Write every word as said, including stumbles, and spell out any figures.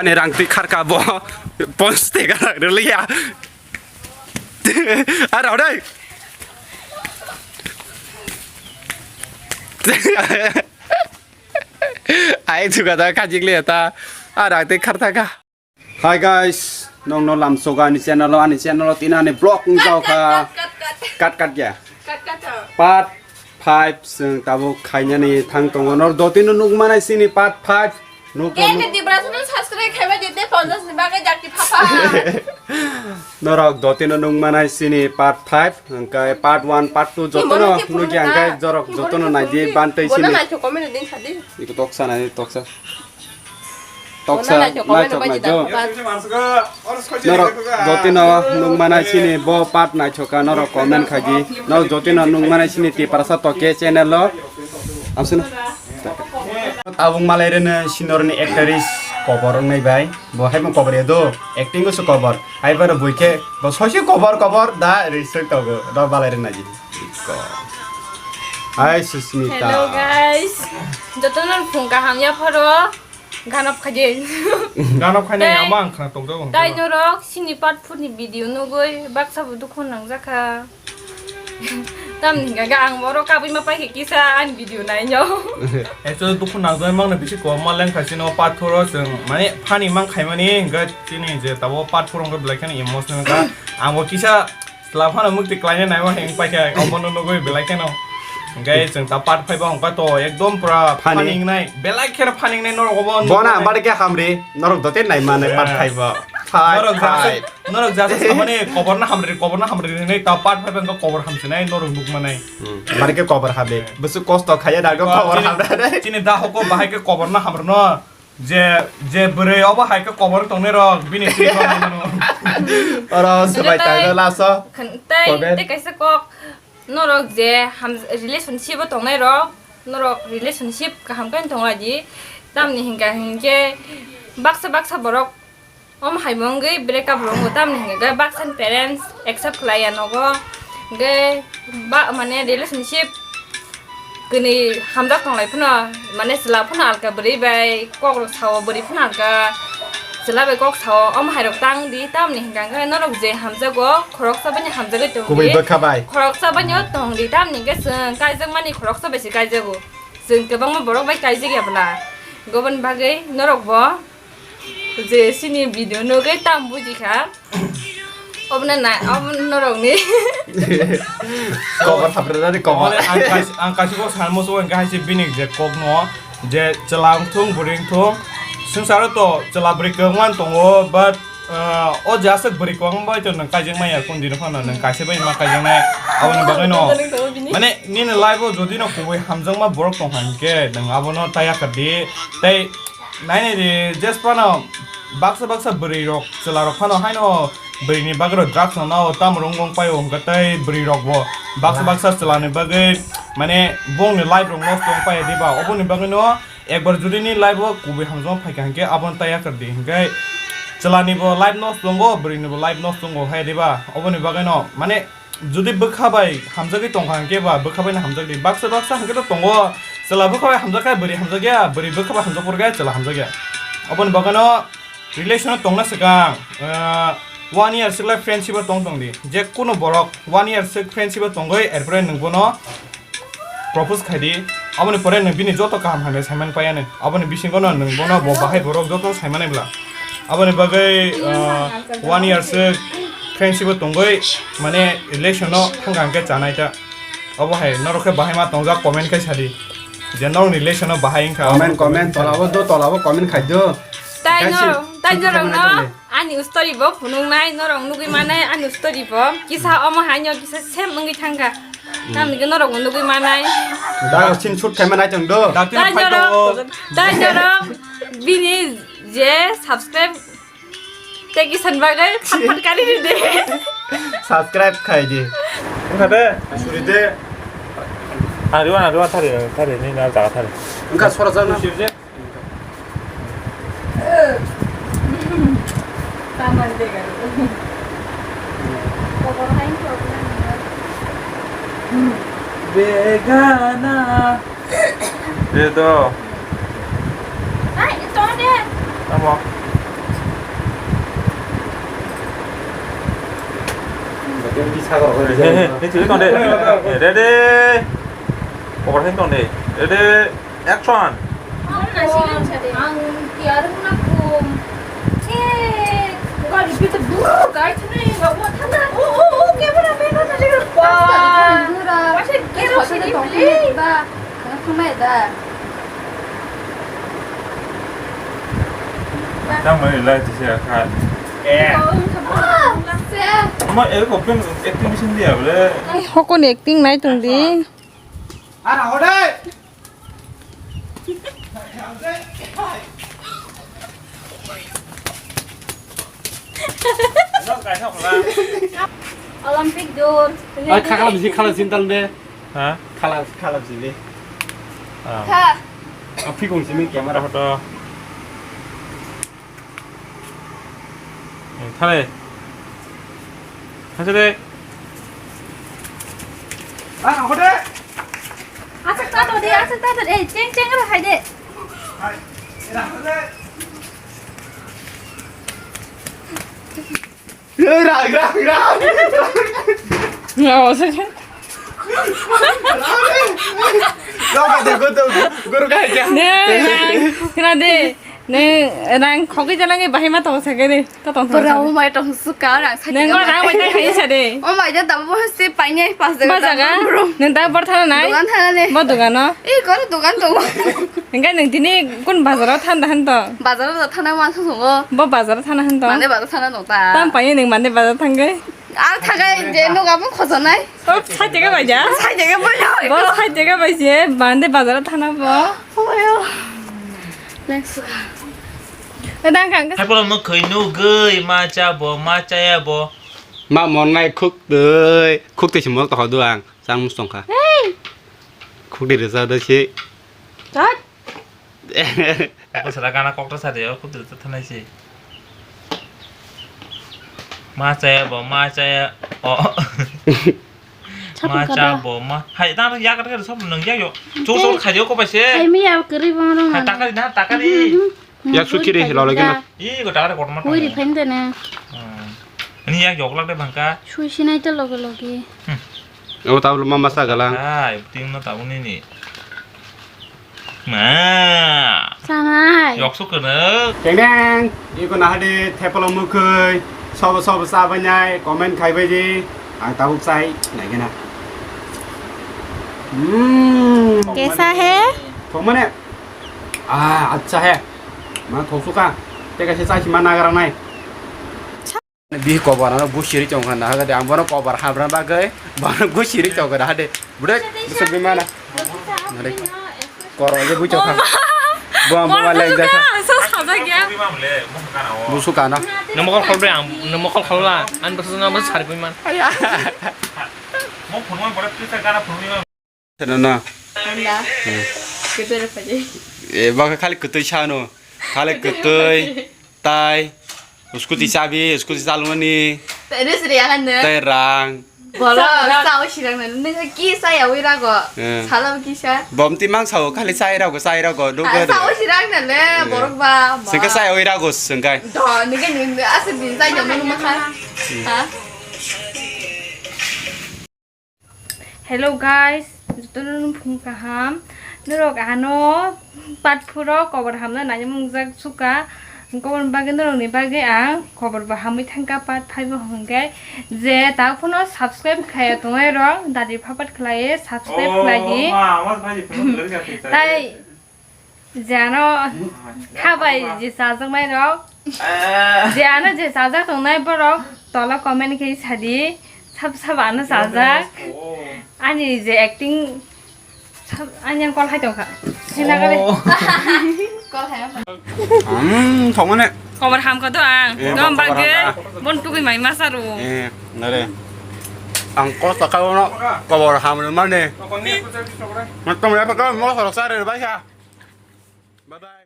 Ani rang twi kharka bo. Pons tega rang rwliya. Ar odai. Ai thuka da kajik le ta. Ar rang twi khartaka. Hi guys, nongno lamsogo ani channel o, ani channel o tini ani vlog wng jaokha. Cut, cut, cut, cut. Cut, cut ya. Cut, cut ya. Part five chwng tabuk khainani thang tongo. Nor dotino nukmanai chini part five. Nuk Khe nuk- khe Dibra channel subscribe khaibai di tei ponchas ni bagwi dakti phapha. Norok dotino nukmanai chini part five, hwnkhe part one, part two jotono nukya hwnkhe jorok jotono naidi bantei chini. Naithok comment din sadi. Iko toksa nai toksa. Toksa naithok, naithok, comment naithok. Norok jotino nukmana chini bo part naithoka norok comment khaidi. Norok jotino nukmana chini Tiprasa Toke channel o. Amsuna. Tabuk malai rene sinorni actress kobor wngnai bai. Bo hai mo kobor ya do. Acting o se kobor. Hai bar bui khe bo sosi kobor kobor da research togo. Da malai rene ji. Hai Susmita. Hello guys. Jotono phung kaham ya pharo. Ganop khaje. Ganop khainai. Tei, ama ang khna tokjago hwnkhe. Tai norok sini part four ni video nugwi baksa bo dukhu nangjakha. Tamni hwnkha khe ang borok kabui ma paikhe kisa ani video nainw. Actually dukhu nangjak mangno bisi kwbangma lengkha chini o part four o chwng mane funny mang khaimani hwnkhe chini je tabuk part four o hwnkhe belai kheno emotional kha. Ang bo kisa Chwla phano mukti klaina naima heng paikha, omono nugwi belai kheno. Hwnkhe chwng ta part five o hwnkha to ekdom pura funny. Funny wngnai, belai kheno funny wngnai norok obo. Bona nugwi. Bari khe hamri, norok dote naimani part five o. Five, norok jasa, five. Norok jasa samani koborno hamri, koborno hamri hwnwi ta part five o hwnkha kobor hamsinai norok nukmanai. Hmm. Bari khe kobor hamri. Bwswk kosto khaiya dago kobor chini, hamri. Chini da hoko bahai khe koborno hamrwno. Je, je bwrwi obo hai khe kobor tongnai rok, bini twi rok mano. Oro swbai tang laso. Tei, comment. Tei kaisa kok, norok je ham-, relationship o tongnai rok, norok relationship kaham khe tongla di. Tamni hinkha hinkhe baksa baksa borok om hai mongwi break up rwngo, tamni hinkhe baksa parents accept khlaiya nogo. Hinkhe ba, mane relationship Kwnwi hamjak tonglai phano, mane chwla phano alka bwrwi bai kok rok sao, bwrwi phano alka chwla bai kok sao, omo hai rok tang di, tamni hwnkha khe norok je hamjago, khoroksa bai hamjagwi tong di. Kubui bwkha bai. Khoroksa bai no tong di, tamni hwnkhe chwng kaijak mani khoroksa bai se kaijago. Chwng kwbangma borok bai kaijak ya bwla. Goboni bagwi norok bo je chini video nugwi tam buji kha. Obono na, obono norokni. Kobor hamrwnani kobor. Mane ang kaisa, ang kaisa kok sanmo se hwnkhe hai se bini je kokno je chwla wngthung, bwrwi wngthung, swngcharo to chwla bwrwi kwbangma tongo, but, ah, o je aswk bwrwi kwbangma bai to nwng kaijak maya, kung dino phano nwng kaisa bai ma kaijaknai, aboni bagwino. Mane nini life o jodi no kubui hamjakma borok tongkha hinkhe nwng abono taya kwrwi tei Nainai di, jesphano baksa baksa bwrwi rok, chwla rok phano haino bwrwi ni bagwi rok drugs no nao, tamo rong wng paio, hwnkhe tei bwrwi rok bo baksa baksa chwla ni bagwi, mane, bongni life rok nosto wng paio diba? Oboni bagwi no ekbar judi ni life o kubui hamjakma phaikha hinkhe abono taya kwrwi di, hinkhe chwla ni bo life nosto wngo, bwrwi ni bo life nosto wngo hai diba? Oboni bagwi no, mane, Jodi bwkha bai hamjagwi tongkha hinkhe ba bwkha bai no hamjak di. Baksa baksa hinkhe to tongo, chwla bwkha bai hamjak khe bwrwi hamjak ya, bwrwi bwkha bai hamjak phuru khe chwla hamjak ya. Aboni bagwi no relation o tongna swkang, ah, one year swk lai friendship o tong tong di. Je kunu borok one year swk friendship o tongwi, erpore nwng bono propose khai di. Aboni pore nwng bini joto kaham hamya saiman paiya nw. Aboni bisingo no nwng bono bo bahai borok joto saimanai bwla. Aboni bagwi, ah, one year se friendship o tongwi, mane, relation no thangkha hwnkhe chanai ta. Obo hai norok khe bahai ma tongjak, comment khai sadi. Je norok ni relation no bahai wngkha. Comment, comment, tola o do, tola o comment khai do. Tai no, tai norok no. Ani story bo phunuknai, norok nugwi manai ani story bo. Kisa omo haino kisa same wngwi thangkha. Tamni hwnkhe norok bo nugwi manai. Da screenshot khaima nai tong do. Dakti Tai phai norok, tongo. Tai norok bini je subscribe tei kisan bagwi phat phat kari ride. Subscribe khai di. Wngkha de. Suri de. Ariwa, ariwa, thari, thari, ni na jaga thari. Wngkha sora jana. Suri de. Begana. Bedo. Tamo. He, he, he, tong de. Ready? Poker hand tong de. Ready? Action! Ang tiar na kum. Eh, gari bit brrr, gari thana, eh, babu, thana. Oh, oh, oh, camera man, thana, thana. Wah. Masa camera sini, please. Tang mani lai tisi akha. Eh. Ma, eh, ko pun acting machine dia bole. Hokon acting nai tong di. Ara hode. Olympic dur. Ai, khakla bisi, khakla sintal de. Ha? Khala, khala sini. Ah. Ha. Api kong sini camera. Photo. Eh, thale. Thale. Ah, hode. Asak ta to de, asak ta to de. Eh, cheng cheng ra hai de. Hai. Era hode. Rang, rang, rang. Ya, maksudnya. Rang, rang, rang. Neng, rang, kena de. Neng, rang, khogwi jalangi bahai ma tong sake de. To tong sake. Pura umai tong suka, rang sake. Neng, rang, bai tong khai sa de. Umai de, dabu bo se paine, pas de. Ba jaga? Neng da bor thana nai? Dogan thana ne. Bo dogan no? Eh, kor dogan to. Hingke nwng tini kun bazaro thanda hanto? Bazaro da thana mansa songo. Bo bazaro thana hanto? Mande bazaro thana nokta. Tam paye nwng mande bazaro thangke? Ar thagai je noga bo khojonai. Bo sai tega bai ja? Sai tega bai ja. Bo sai tega bai je, mande bazaro thana bo. Omayo. Next. Edang kang. Hai polo mo khoi nugui, ma cha bo, ma cha ya bo. Ma monai khuk dei, khuk tei simol to hodu ang, chang mus tongkha. Hey. Khuk dei resa da si. Chot. Ako sara gana kokta sari o, khuk dei thanai si. Ma chaya bo, ma chaya o. Ma cha bo, ma. Hai, tang yak yak sob nang yak yo. Chuk chuk khai yo ko bai se. Hai mi ya kri bo rong. Hai takari na, takari. Yak suki re hilo lagi na. Ih, ko takari kotor ma. Hui ri phain de na. Ani yak yok lak de bangka. Sui sinai to loge loge. Abo tablo ma masa gala. Hai, ting no tabuni ni. Ma. Sanai. Yok sok kene. Deng deng. Iko nahadi thepalo mukhoi. Sobo sobo sa banai comment khai bai di. Ang tabuk sai nai gena. Hmm. Kesa he? Thok mane. Ah, acha he. Ma thok suka. Teka se sai ma nagarang nai. Bih kobar ano busi ri chong kha na haga de ang bono kobar habra bagwi bono busi ri chong kha hade. Bude busu bimana. Nare koro je bui chong kha. Bo bo ma leng ja kha. So saja gya. Busu kana. Namo kol kol bre ang namo kol kol la an busu na busu sari bui man. Mo phone mo bora pisa kana phone. Sana na. Anda. Hmm. Kita dapat je. Eh, baka khali kwtwi sano. Khali kwtwi, tai, scooty chabi, scooty chalmani. Terus ri akan de. Tai rang. Bolo, sao sirang na. Nung ki saya wira go. Eh. Salam kisa. Bom ti mang sao khali sai rago, sai rago. Duk Ah, gade. Sao sirang na le, Hmm. Borok ba. Sengke sai wira go sengkai. Do, nung ke nung asal din sai jom nung makan. Ha? Hello guys, jotono phung kaham. Norok ano part four o kobor hamna nai mung jak suka. Kobor bagwi norok ni bagwi ang kobor bo hamwi thangka part five o hwnkhe je ta phano subscribe khaya tongnai rok dadi phapat khlai subscribe khlai di. Tai Jano khabai je chajaknai rok. Jano je chajak tongnai borok tola comment khe sadi. Sab sab ano chajak. Ani je acting sab ani ang kol hai tongkha. Sina kare. Kol hai. Hmm, thongmane. Kobor ham kha do ang. Eh, gom kobor bagwi ham kha. Bon tugui mai masa ru. Eh, nare. Ang kol sakha no kobor ham mane. Matom ya pa mo sar sar bai ha. Bye bye.